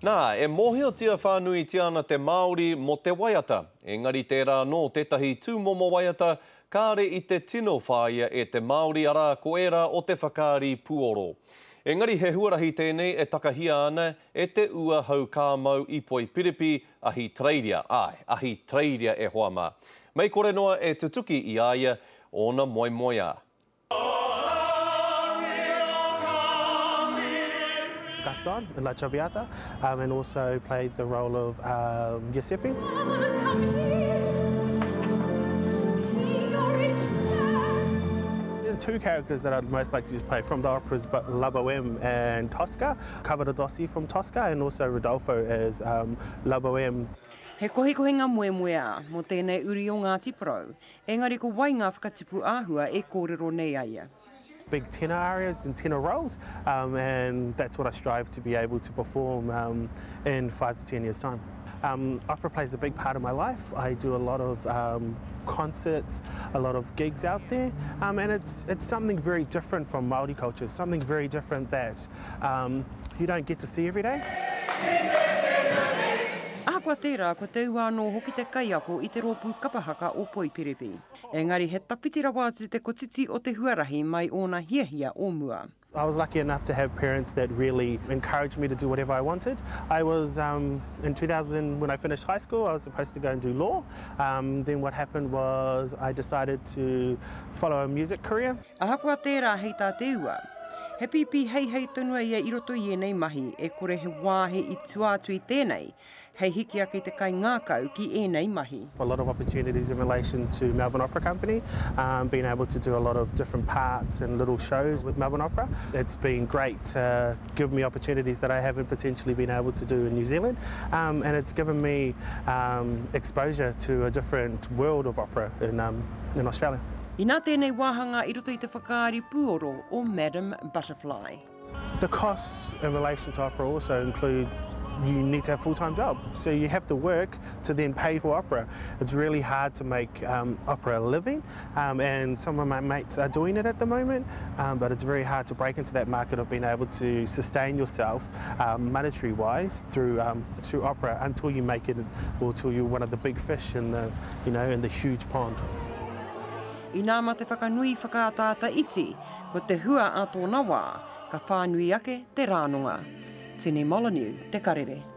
Nā, e mōhiotia whānuitia ana te Māori mō te waiata, engari tērā anō tētahi tūmomo waiata kāre i te tino whāia e te Māori, arā, ko ērā o te whakaari puoro. Engari he huarahi tēnei e takahia ana e te ua hau kāmau i Poipiripi, Ahitereiria, āe, Ahitereiria e hoa mā. Mei kore noa e tutuki i a ia ōna moemoeā. Gaston in La Traviata um, and also played the role of um, Giuseppe. There's two characters that I'd most like to just play from the operas, but La Boheme and Tosca. Cavaradossi from Tosca and also Rodolfo as um, La Boheme. He kohikohinga moemoeā mō tēnei uri o Ngāti Porou, Engari ko wai ngā whakatupu āhua e kōrero nei a ia? Big tenor arias and tenor roles um, and that's what I strive to be able to perform um, in 5 to 10 years time. Um, opera plays a big part of my life. I do a lot of um, concerts, a lot of gigs out there, um, and it's, it's something very different from Māori culture, something very different that um, you don't get to see every day. Ahakoa tērā, ko Te Ua anō hoki te kaiako i te rōpū kapa haka o Poipiripi. Engari he tawhiti rawa atu te kotiti o te huarahi mai ōna hiahia o mua. I was lucky enough to have parents that really encouraged me to do whatever I wanted. I was, um, in 2000, when I finished high school, I was supposed to go and do law. Um, then what happened was I decided to follow a music career. Ahakoa tērā, hei tā Te Ua, he pīpī heihei tonu a ia i roto i ēnei mahi, e kore he wāhi i tua atu i tēnei hei hiki ake i te kaingākau ki ēnei mahi. A lot of opportunities in relation to Melbourne Opera Company, um, being able to do a lot of different parts and little shows with Melbourne Opera. It's been great to give me opportunities that I haven't potentially been able to do in New Zealand, um, and it's given me um, exposure to a different world of opera in, um, in Australia. Inā tēnei wāhanga i roto i te whakaari puoro o Madam Butterfly. The costs in relation to opera also include you need to have a full-time job. So you have to work to then pay for opera. It's really hard to make um, opera a living, um, and some of my mates are doing it at the moment, um, but it's very hard to break into that market of being able to sustain yourself um, monetary-wise through, um, through opera until you make it, or until you're one of the big fish in the, you know, in the huge pond. Inā mā te whakanui whakaataata iti, ko te hua a tōna wā, ka whānui ake te rānonga. Tini Molyneux, Te Karere.